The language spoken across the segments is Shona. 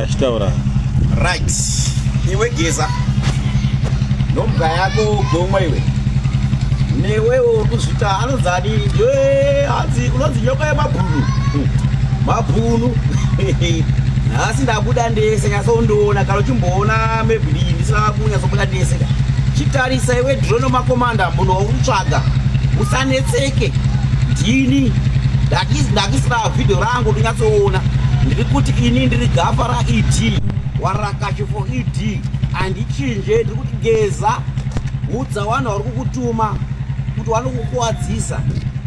Achitaura. Right. Iwe Geza. Nombwa yako gomwe iwe. Newewo uri kuzvita anonzani ndiwe hanzi unonzi nyoka yemabhunu. Mabhunu. Nhasi ndabuda ndese nyatsondiona kana uchimboona maybe ndisina kunyatsobuda ndese. Chitarisa iwe drone makomanda munhu wauri kutsvaga. Usanetseke. Ndini ndakisira video rangu ndinyatsoona. Ndiri kuti ini ndiri gafa raED warakashi for ED handichinje. Ndiri kuti Geza, udza vanhu vari kukutuma kuti vanokukuwadzisa.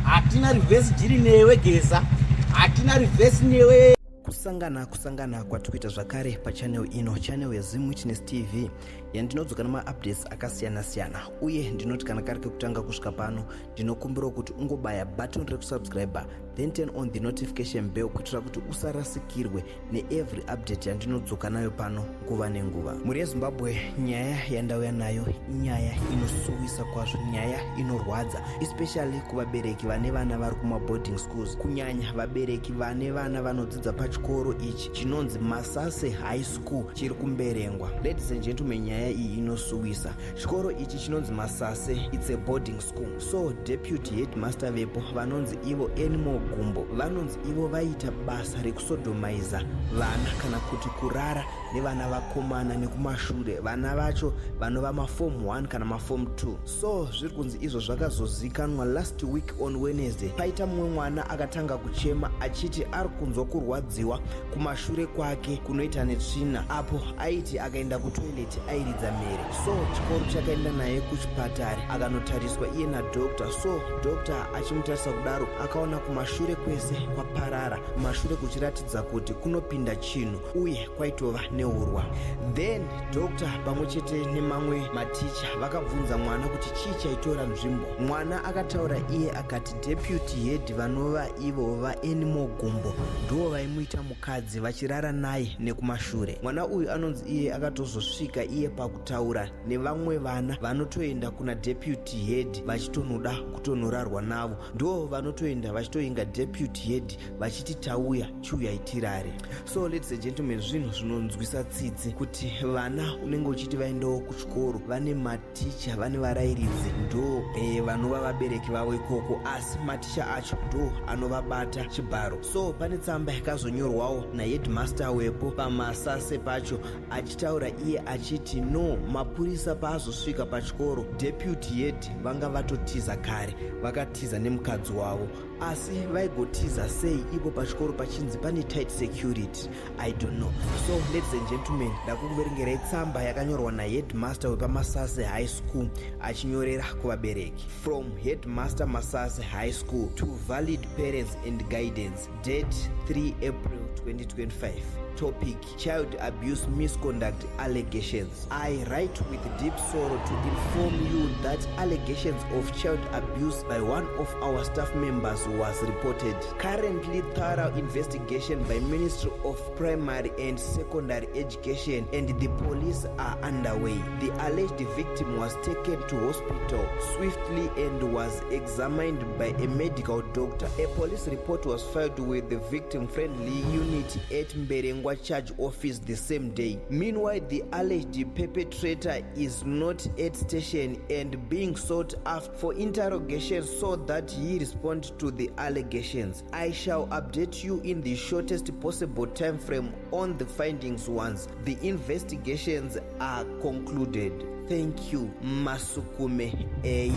Hatina reverse dhiri newe Geza, hatina reverse newe. Kusangana kusangana kwatiri kuita zvakare pachannel ino, channel yeZim Witness TV, yandinodzoka nemaupdates akasiyana siyana. Uye ndinoti kana kari kekutanga kusvika pano, ndinokumbirawo kuti ungobaya button rekusubscribe, then turn on the notification bell kuitira kuti usarasikirwe neevery update yandinodzoka nayo pano nguva nenguva. Mhuri yeZimbabwe, nyaya yandauya nayo inyaya inosuwisa kwazvo, nyaya inorwadza, especially kuvabereki vane vana vari kumaboarding schools, kunyanya vabereki vane vana vanodzidza pachikoro ichi chinonzi Masase High School chiri kuMberengwa. Ladies and gentlemen, nyaya iyi inosuwisa. Chikoro ichi chinonzi Masase, it's a boarding school. So deputy headmaster vepo vanonzi ivo Anymore Gumbo, vanonzi ivo vaiita basa rekusodomaiza vana kana kuti kurara nevana vakomana nekumashure, vana vacho vanova maform 1 kana maform 2. So zviri kunzi izvo zvakazozikanwa last week on Wednesday, paita mumwe mwana akatanga kuchema achiti ari kunzwa kurwadziwa kumashure kwake kunoita netsvina, apo aiti akaenda kutoilet airidza mhere. So chikoro chakaenda naye kuchipatara akanotariswa iye nadoctor. So doctor achimutarisa kudaro akaona kumashure kwese kwaparara, kumashure kuchiratidza kuti kunopinda chinhu uye kwaitova neurwa. Then doctor pamwe chete nemamwe maticha vakabvunza mwana kuti chii chaitora nzvimbo. Mwana akataura iye akati deputy head vanova ivo vaAnymore Gumbo ndivo vaimuita mukadzi vachirara naye nekumashure. Mwana uyu anonzi iye akatozosvika iye pakutaura nevamwe vana vanotoenda kuna deputy head vachitonoda kutonorarwa navo, ndo vanotoenda vachitoinga deputy head vachiti tauya chiuyai tirare. So ladies and gentlemen, zvinhu zvinonzwisa tsitsi kuti vana unenge uchiti vaendawo kuchikoro, vane maticha, vane varairidzi ndo vanova vabereki vavo ikoko, asi maticha acho ndo anovabata chibharo. So pane tsamba yakazonyorwawo naheadmaster wepo paMasase pacho achitaura iye achiti no, mapurisa paazosvika pachikoro deputy head vanga vatotiza kare, vakatiza nemukadzi wavo. Asi vaigotiza sei ipo pachikoro pachinzi pane tight security? I don't know. So ladies and gentlemen, ndakukuverengerai tsamba yakanyorwa naheadmaster wepaMasase High School achinyorera kuvabereki. From headmaster Masase High School to valid parents and guidance, date 3 April 2025, topic child abuse misconduct allegations. I write with deep sorrow to inform you that allegations of child abuse by one of our staff members was reported. Currently, thorough investigation by Ministry of Primary and Secondary Education and the police are underway. The alleged victim was taken to hospital swiftly and was examined by a medical doctor. A police report was filed with the victim-friendly unit at Mberengwa Charge Office the same day. Meanwhile, the alleged perpetrator is not at station and being sought after for interrogation so that he responds to the allegations. I shall update you in the shortest possible time frame on the findings once the investigations are concluded. Thank you. Masukume A,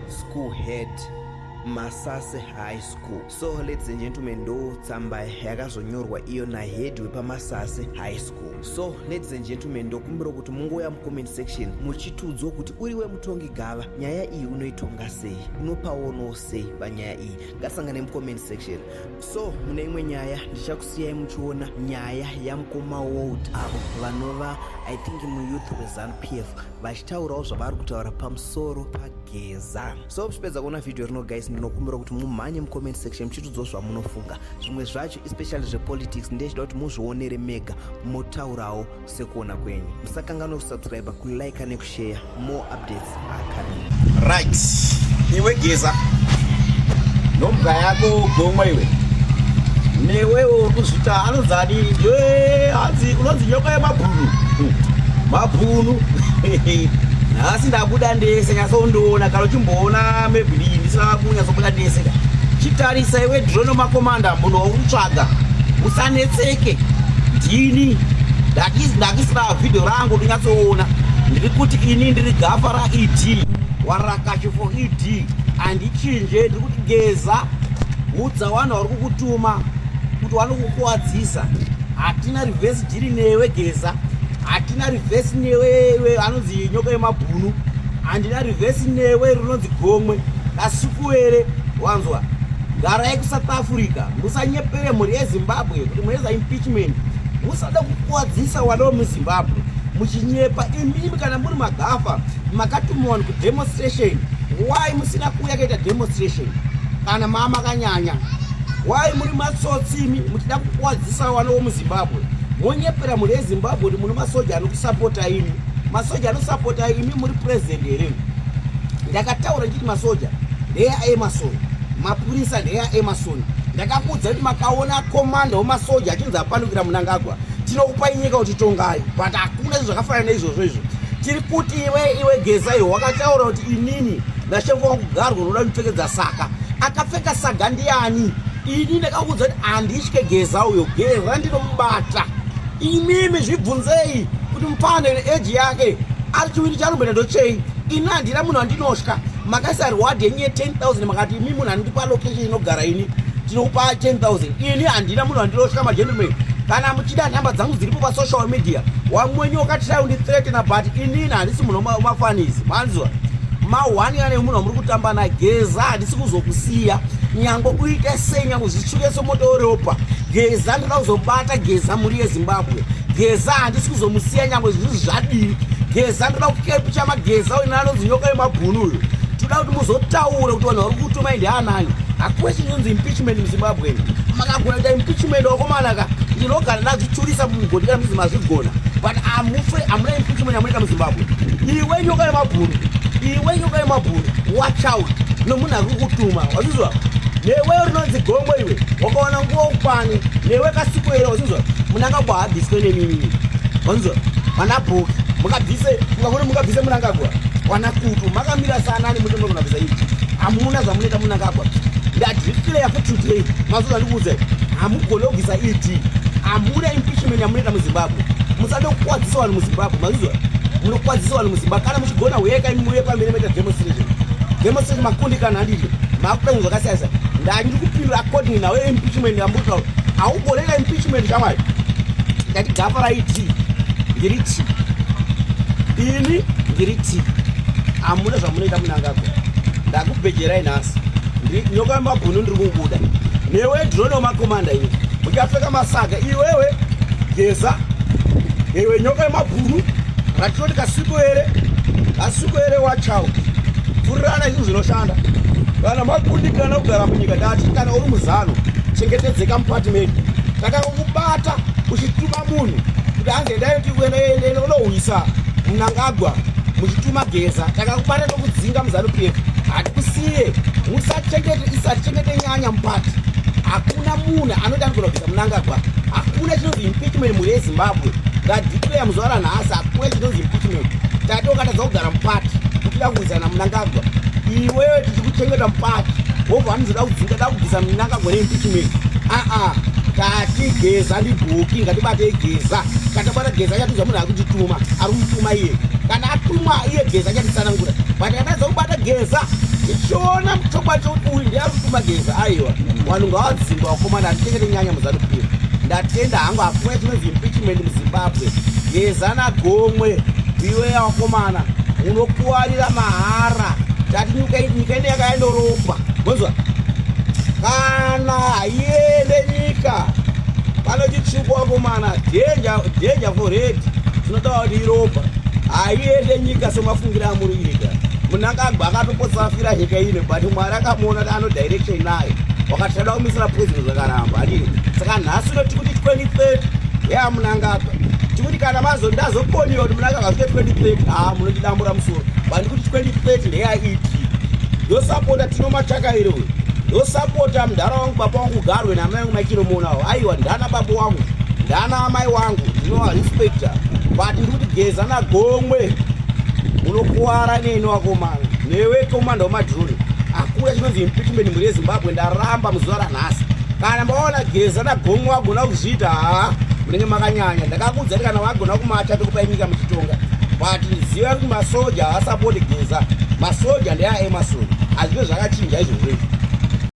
school head, Masase High School. So ladies and gentlemen, ndo tsamba yakazonyorwa iyo nahead wepaMasase High School. So ladies and gentlemen, ndokumbira kuti mungouya mucomment section muchitiudzawo kuti uriwe mutongi gava, nyaya iyi unoitonga sei, unopaonawo sei panyaya iyi. Ngatisangane mucomment section. So mune imwe nyaya ndichakusiyai muchiona nyaya yamukoma Walt, avo vanova I think muyouth weZANU PF, vachitaurawo zvavari kutaura pamusoro paGeza. So muchipedza kuona vhidhiyo rino guys, ndinokumbira kuti mumhanye mucomment section muchitiudzawo zvamunofunga. Zvimwe zvacho, especially zvepolitics, ndechida kuti muzvionere mega, motaurawo sekuona kwenyu. Musakanganwa kusubscribe, kulike nekushare. More updates are coming. Right. Iwe Geza. Nombwa yako gomwe iwe. Newewo uri kuzvita anonzani ndiwe hanzi unonzi nyoka yemabhunu. Mabhunu. Nhasi ndabuda ndese nyatsondiona kana uchimboona maybe ndisina kunyatsobuda ndese. Chitarisa iwe drone makomanda munhu wauri kutsvaga. Usanetseke. Ndini ndakisira video rangu ndinyatsoona. Ndiri kuti ini ndiri gafa ra ED. Warakashi for ED. Handichinje ndiri kuti geza. Udza vanhu vari kukutuma kuti vanokukuwadzisa. Hatina reverse dhiri newe Geza, hatina reverse newe iwe anonzi nyoka yemabhunu, handina reverse newe rinonzi gomwe kasukuwere. Wanzwa? Garai kuSouth Africa, musanyepere mhuri yeZimbabwe kuti munoita impeachment. Musada kukuwadzisa vana vemuZimbabwe muchinyepa imimi. Kana muri magafa makatumwa vanhu kudemonstration, why musina kuuya kuita demonstration? Kana maa makanyanya, why muri matsotsimi muchida kukuwadzisa vana vomuZimbabwe, monyepera mhuri yeZimbabwe kuti mune masoja anokusapota imi? Masoja anosapota imi muri president here? Ndakataura ndichiti masoja ndeyaEmerson, mapurisa ndeyaEmerson. Ndakakuudza kuti makaona komanda wemasoja achinzi apandukira Munangagwa, tinokupai nyika kuti tongai, but hakuna izvo zvakafanana neizvozvo. Izvo tiri kuti iwe Geza, iwe wakataura kuti inini nashefu wangu Garwe unoda kundipfekedza saka. Akapfeka saga ndiani? Ini ndakakuudza kuti handitye Geza uyo. Geza ndinomubata. Imimi zvibvunzei kuti mupane eji yake ari chiviri chanomboita ndochei. Ini handina munhu andinotya. Makaisa reward yenyu ye10,000, makati imi munhu anondipa location inogara ini tinokupa 10,000. Ini handina munhu andinotya, magentleman. Kana muchida, nhamba dzangu dziripo pasocial media. Wamwenyu wakatry kundithreatena, but inini handisi munhu wemafanisi. Manzwa? Ma1 ane munhu wamuri kutamba naGeza, handisi kuzokusiya nyange uite sei, nyange zvitsvuke semoto weropa. Geza ndoda kuzobata Geza, mhuri yeZimbabwe. Geza handisi kuzomusiya nyange zvinhu zvadii. Geza ndoda kukepicha maGeza uyu anonzi nyoka yemabhunu uyu. Toda kuti muzotaura kuti vanhu vari kutuma ndianani. Hakuwe chinonzi impeachment muZimbabwe. Makagona kuita impeachment, wakomanaka, ndinogara ndazvichurisa mumugodhi kana muzi mazvigona, but amufe hamuna impeachment yamunoita muZimbabwe. Iwe nyoka yemabhunu, iwe nyoka yemabhunu, watch out nomunhu ari kukutuma. Wazvizwa? Newe rinonzi gombo iwe, wakawana nguva ukwani. Newe kasikwere, wazvizwa? Munangagwa habviswe nemimi. Wazvizwa? Vana bhoki mukabvise, mukakone mukabvise Munangagwa, wana kutu makamira sanani mutombo kunabvisa ichi. Hamuna zvamunoita Munangagwa. Ndadeclare for today, mazuva ndikuudze, hamugone kubvisa ED. Hamuna impeachment yamunoita muZimbabwe. Musade kukwadzisa vanhu muZimbabwe. Mazvizwa? Munokwadzisa vanhu muZimbabwe. Kana muchigona, uyeka muye pamberi moita demonstration. Demonstration makundi kana handiti makuita zvinhu zvakasiyana siyana. Ndandiri kupindura according nawe. Impeachment yamurikutaura, haugoneka impeachment, shamwari. Ndati gafa raiti ndiri t ini ndiri t hamuna zvamunoita Munangagwa. Ndakubhejerai nhasi, nyoka yemabhunu ndiri kubuda. Newe drone wemakomanda iwe, muchapfeka masaga. Iwewe Geza, iwe nyoka yemabhunu ratinoti kasikwere, kasikwere, watch out. Pfurirana izvi zvinoshanda kana makundikana kugara munyika. Ndati kana uri muzano, chengetedzeka mupati medu. Takangokubata uchituma munhu kuti hanzi endai unohwisa Mnangagwa muchituma Geza, takakubata tokudzinga muZanu PF. Hatikusiye. Musachengete, isatichengete nyanya mupati. Hakuna munhu anoti anogona kubvisa Mnangagwa. Hakuna chinonzi impeachment, mhuri yeZimbabwe. Ndadeclare muzuva ranhasi, hakuna chinonzi impeachment. Tati wakatadza kugara mupati uchida kuwizana Mnangagwa, iwewe tichikuchengeta mupati, wobva vanozoda kudzinga da kubvisa Mnangagwa neimpeachment. Aa, tati Geza ndibhuki, ngatibatei Geza. Katabata Geza, achatiudza munhu ari kutituma, ari kumutuma iye. Kana atumwa iye Geza, achatitsanangura, but katadza kubata Geza tichiona chokwadi chokuti uyu ndiye ari kutuma Geza, aiwa, vanhu ngavadzingwa, vakomana. Hatichengete nyanya muZanu PF. Ndatenda hangu. Hakuna chinonzi impeachment muZimbabwe. Geza nagomwe iwe, vakomana, munokuwarira mahara. Tati nyika ine yakaendoropa bonzwa kana haiende nyika pano chitsvuku, vakomana. Danger, danger for red, tinotaura kuti iropa. Haiende nyika semafungira amuri kuita. Munangagwa akatopotsafira nyika ino, but Mwari akamuona kuti ano direction nayo, wakati tada kumisira president, zvakaramba adini. Saka nhasi unoti kuti 2030 yaMunangagwa, tikuti kana mazo ndazokoniwa kuti Munangagwa asvike 2030, ha, munotidambura musoro. But ndikuti 2030 ndeyaED, ndosapota tino machakaire uyu. Ndosapota mudhara wangu, baba wangu Garwe namai wangu Maichinomonawo. Aiwa, ndana baba wangu, ndana amai wangu, ndinovarespecta, but ndiri kuti Geza naGomwe unokuwara neni wakomana. Newe commander wemadrone, hakuna chinonzi impeachment mhuri yeZimbabwe. Ndaramba muzuva ranhasi. Kana maona Geza naGomwe wagona kuzviita, haa, munenge makanyanya. Ndakakuudza kuti kana wagona kumacha, tokupai nyika muchitonga, but ziva kuti masoja haasapoti Geza. Masoja ndeaEmmerson. Hazvino zvakachinja izvozvo izvi.